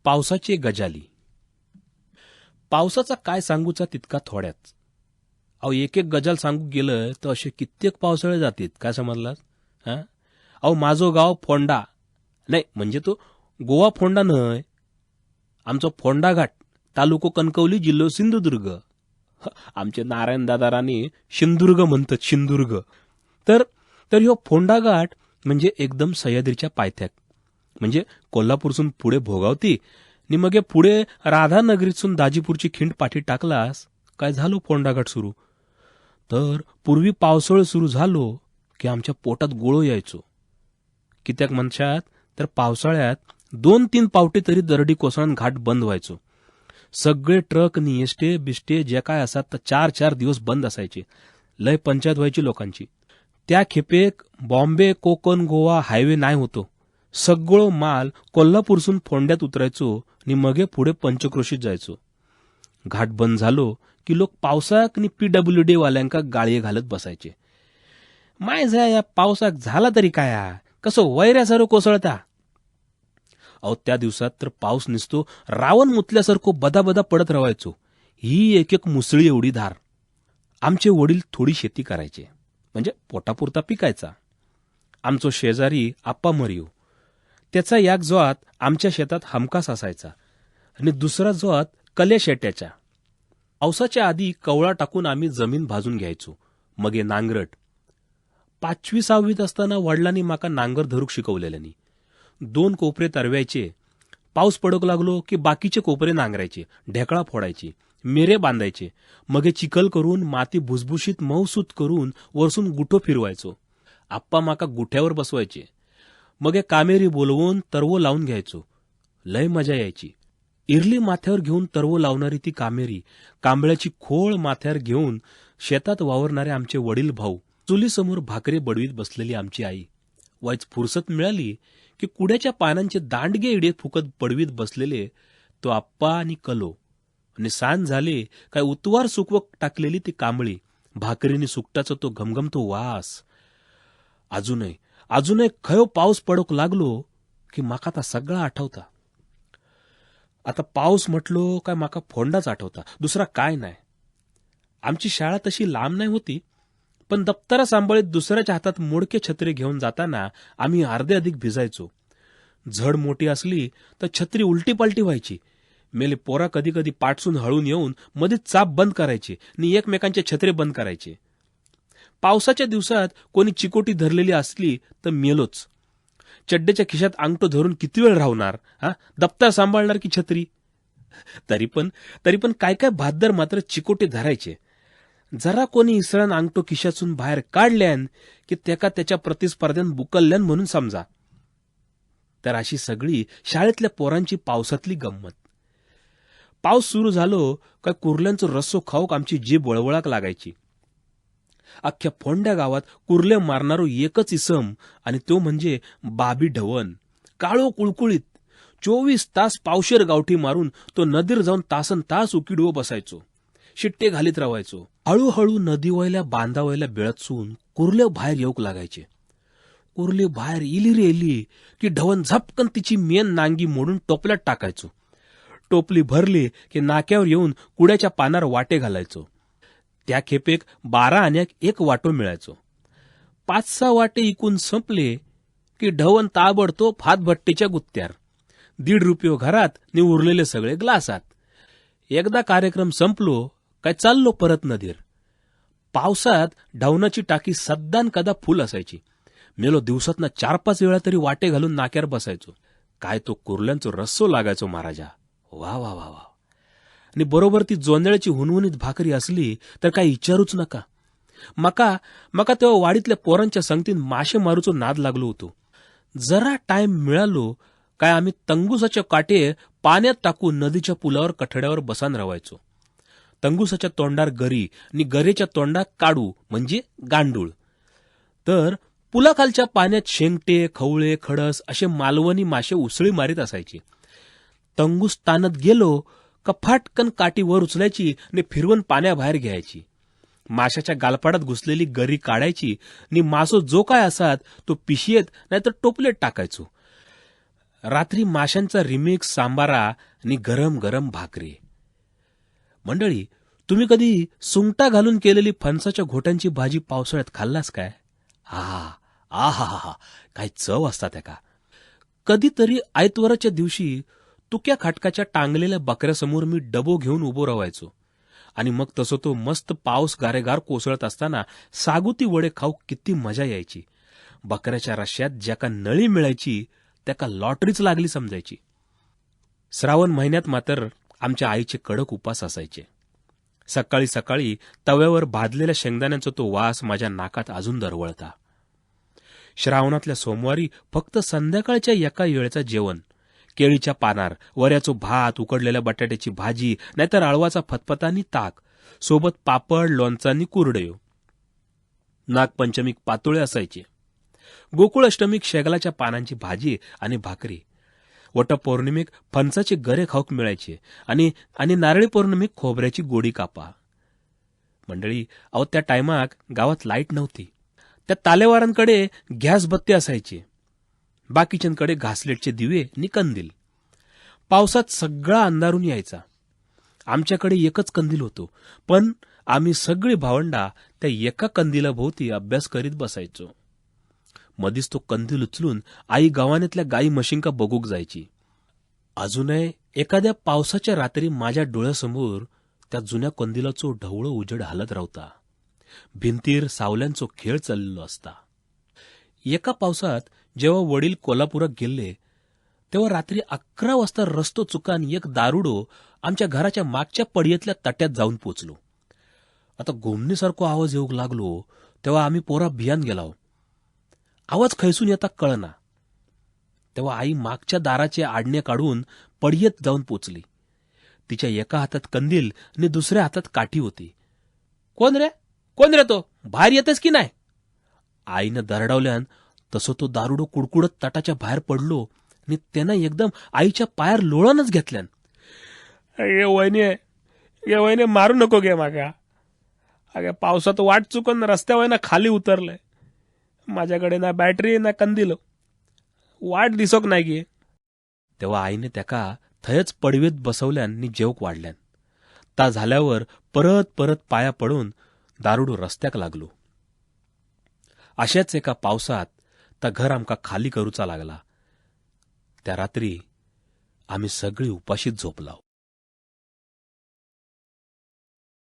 पावसाचे गजाली. पावसाचा काय सांगूचा तितका थोड्याच. अहो एक एक गजाल सांगू गेलं तर असे कित्येक पावसाळे जातील, काय समजलास? हां, अहो माझो गाव फोंडा नाही, म्हणजे तो गोवा फोंडा न्हय, आमचो फोंडा घाट, तालुको कणकवली, जिल्हो सिंधुदुर्ग. आमचे नारायण दादा राणे सिंधुदुर्ग म्हणतात, सिंधुदुर्ग. तर तर ह्यो फोंडा घाट म्हणजे एकदम सह्याद्रीच्या पायथ्याक, म्हणजे कोल्हापूरसून पुढे भोगावती नि मगे पुढे राधानगरीतसून दाजीपूरची खिंड पाठी टाकलास काय झालो फोंडा घाट सुरू. तर पूर्वी पावसाळ सुरू झालो की आमच्या पोटात गोळो यायचो. कित्याक म्हणशात तर पावसाळ्यात 2-3 पावटे तरी दरडी कोसळून घाट बंद व्हायचो. सगळे ट्रक नि एसटे बिस्टे जे काय असतात तर 4-4 दिवस बंद असायचे. लय पंचायत व्हायची लोकांची. त्या खेपेक बॉम्बे कोकण गोवा हायवे नाही होतो. सगळं माल कोल्हापूरसून फोंड्यात उतरायचो आणि मगे पुढे पंचक्रोशीत जायचो. घाट बंद झालो की लोक पावसाक आणि पीडब्ल्यूडी वाल्यांका गाळये घालत बसायचे. माय जा या पावसाक झाला तरी काय, कसं वैऱ्यासारखं कोसळता. अहो त्या दिवसात तर पाऊस निसतो रावण मुतल्यासारखं बदाबदा पडत राहायचो. ही एक एक मुसळी एवढी धार. आमचे वडील थोडी शेती करायचे, म्हणजे पोटापुरता पिकायचा. आमचो शेजारी आप्पा मरियो, त्याचा याक जोआत आमच्या शेतात हमखास असायचा आणि दुसरा जोआत कले शेट्याच्या. पावसाच्या आधी कवळा टाकून आम्ही जमीन भाजून घ्यायचो, मगे नांगरट. 5वी-6वीत असताना वडिलांनी माका नांगर धरूक शिकवलेल्यानी. 2 कोपरे तरवायचे, पाऊस पडूक लागलो की बाकीचे कोपरे नांगरायचे, ढेकळा फोडायची, मेरे बांधायचे, मगे चिखल करून माती भुसभुशीत मऊसूत करून वरसून गुठो फिरवायचो. आप्पा माका गुठ्यावर बसवायचे, मगे कामेरी बोलवून तरवो लावून घ्यायचो. लय मजा यायची. इरली माथ्यावर घेऊन तरवो लावणारी ती कामेरी, कांबळ्याची खोळ माथ्यावर घेऊन शेतात वावरणारे आमचे वडील भाऊ, चुलीसमोर भाकरी बडवीत बसलेली आमची आई. वाईच फुरसत मिळाली की कुड्याच्या पानांचे दांडगे इडे फुकत पडवीत बसलेले तो आप्पा आणि कलो. आणि सांज झाले काय उतवार सुकवक टाकलेली ती कांबळी, भाकरीने सुकटाचा तो घमघमतो वास. अजूनही अजूनही खयो पाऊस पडूक लागलो की माका ता सगळा आठवता. आता पाऊस म्हटलो काय माका फोंडाच आठवता, दुसरा काय नाही. आमची शाळा तशी लांब नाही होती, पण दप्तरा सांभाळीत दुसऱ्याच्या हातात मोडके छत्री घेऊन जाताना आम्ही अर्धे अधिक भिजायचो. झड मोठी असली तर छत्री उलटी पालटी व्हायची. मेले पोरा कधी कधी पाटसून हळून येऊन मध्येच चाप बंद करायचे आणि एकमेकांचे छत्रे बंद करायचे. पावसाच्या दिवसात कोणी चिकोटी धरलेली असली तर मेलोच. चड्डेच्या खिशात अंगठो धरून किती वेळ राहणार? हा, दप्तर सांभाळणार की छत्री? तरी पण तरी पण काय काय भाद्दर मात्र चिकोटे धरायचे. जरा कोणी इसळान अंगठो खिशातून बाहेर काढल्यान की त्याका त्याच्या प्रतिस्पर्ध्यान बुकलल्यान म्हणून समजा. तर अशी सगळी शाळेतल्या पोरांची पावसातली गंमत. पाऊस सुरू झालो काय कुर्ल्यांचं रस्सो खाऊक आमची जीभ वळवळाक लागायची. अख्ख्या फोंड्या गावात कुर्ले मारणारो एकच इसम आणि तो म्हणजे बाबी ढवण. काळो कुळकुळीत 24 तास पावशेर गावठी मारून तो नदीर जाऊन तासन तास उकिडवो बसायचो, शिट्टे घालीत रावायचो. हळूहळू नदीवयल्या बांधावयल्या बेळतसून कुर्ले बाहेर येऊक लागायचे. कुर्ले बाहेर इली रे इली की ढवण झपकन तिची मेन नांगी मोडून टोपल्यात टाकायचो. टोपली भरली की नाक्यावर येऊन कुड्याच्या पानावर वाटे घालायचो. त्या खेपेक 12 आण्याक एक वाटो मिळायचो. 5-6 वाटे इकून संपले की ढवण ताबडतोब हातभट्टीच्या गुत्त्यार. 1.5 रुपये घरात नि उरलेले सगळे ग्लासात. एकदा कार्यक्रम संपलो काय चाललो परत नदीर. पावसात ढवणाची टाकी सद्दान कदा फुल असायची. मेलो दिवसातनं 4-5 वेळा तरी वाटे घालून नाक्यावर बसायचो. काय तो कुर्ल्यांचो रस्सो लागायचो महाराजा, वा वा वा वा. आणि बरोबर ती जोंधळ्याची हुनहुनीत भाकरी असली तर काही विचारूच नका. मका मका तेव्हा वाडीतल्या पोरांच्या संगतीन मासे मारूचो नाद लागलो होतो. जरा टाइम मिळालो काय आम्ही तंगुसाच्या काटे पाण्यात टाकून नदीच्या पुलावर कठड्यावर बसान रावायचो. तंगुसाच्या तोंडार गरी आणि गरेच्या तोंडात काडू म्हणजे गांडूळ. तर पुलाखालच्या पाण्यात शेंगटे, खवळे, खडस असे मालवणी मासे उसळी मारीत असायचे. तंगूस ताणत गेलो का फाटकन काठी वर उचलायची आणि फिरवून पाण्याबाहेर घ्यायची. माशाच्या गालपाडात घुसलेली गरी काढायची आणि मासो जो काय असात तो पिशयेत नाहीतर टोपलेत टाकायचो. रात्री माशांचा रिमिक्स सांबारा आणि गरम गरम भाकरी. मंडळी, तुम्ही कधी सुंगटा घालून केलेली फणसाच्या घोट्यांची भाजी पावसाळ्यात खाल्लास काय? हा आ हा हा, काय चव असता त्या का. कधीतरी आयतवाराच्या दिवशी तुक्या खाटकाच्या टांगलेल्या बकऱ्यासमोर मी डबो घेऊन उभो राहायचो आणि मग तसं तो मस्त पाऊस गारेगार कोसळत असताना सागुती वडे खाऊ किती मजा यायची. बकऱ्याच्या रश्यात ज्याका नळी मिळायची त्याका लॉटरीच लागली समजायची. श्रावण महिन्यात मात्र आमच्या आईचे कडक उपास असायचे. सकाळी सकाळी तव्यावर भाजलेल्या शेंगदाण्यांचा तो वास माझ्या नाकात अजून दरवळता. श्रावणातल्या सोमवारी फक्त संध्याकाळच्या एका वेळेचं जेवण, केळीच्या पानार वऱ्याचो भात, उकडलेल्या बटाट्याची भाजी, नाहीतर आळवाचा फतफता आणि ताक, सोबत पापड, लोणचा आणि कुरडयो. नागपंचमीक पातोळे असायचे. गोकुळ अष्टमीक शेगलाच्या पानांची भाजी आणि भाकरी. वटपौर्णिमेक फणसाचे गरे खाऊक मिळायचे आणि आणि नारळी पौर्णिमेक खोबऱ्याची गोडी कापा. मंडळी, अहो त्या टायमाक गावात लाईट नव्हती. त्या तालेवारांकडे गॅस बत्ती असायची, बाकीच्यांकडे घासलेटचे दिवे आणि कंदील. पावसात सगळा अंधारून यायचा. आमच्याकडे एकच कंदील होतो, पण आम्ही सगळी भावंडा त्या एका कंदिलाभोवती अभ्यास करीत बसायचो. मधीच तो कंदील उचलून आई गव्हाणीतल्या गाई म्हशींका बघूक जायची. अजूनही एखाद्या पावसाच्या रात्री माझ्या डोळ्यासमोर त्या जुन्या कंदिलाचो ढवळं उजेड हालत रावता. भिंतीर सावल्यांचो खेळ चाललेलो असता. एका पावसात जेव्हा वडील कोल्हापुरात गेले तेव्हा रात्री 11 वाजता रस्तो चुकान एक दारुडो आमच्या घराच्या मागच्या पडयेतल्या तट्यात जाऊन पोचलो. आता गोमणीसारखो आवाज येऊक लागलो तेव्हा आम्ही पोरा भियान गेलाव. आवाज खैसून येता कळना. तेव्हा आई मागच्या दाराचे आडणे काढून पडयेत जाऊन पोचली. तिच्या एका हातात कंदील आणि दुसऱ्या हातात काठी होती. कोण रे, कोण रे तो, बाहेर येतेस की नाही? आईनं दरडावल्यान तसं तो दारुडो कुडकुडत ताटाच्या बाहेर पडलो आणि त्यानं एकदम आईच्या पायार लोळणच घेतल्यान. अगे वहिनी, गे वहिनी, मारू नको गे मागा. अगे पावसात वाट चुकून रस्त्यावर ना खाली उतरलंय. माझ्याकडे ना बॅटरी ना कंदील, वाट दिसोक नाही गे. तेव्हा आईने त्याका थयच पडवेत बसवल्यान आणि जेवक वाढल्यान. ता झाल्यावर परत परत पाया पडून दारुडो रस्त्याक लागलो. अशाच एका पावसात ता घर आमका खाली करूचा लागला. त्या रात्री आम्ही सगळी उपाशीच झोपलाव.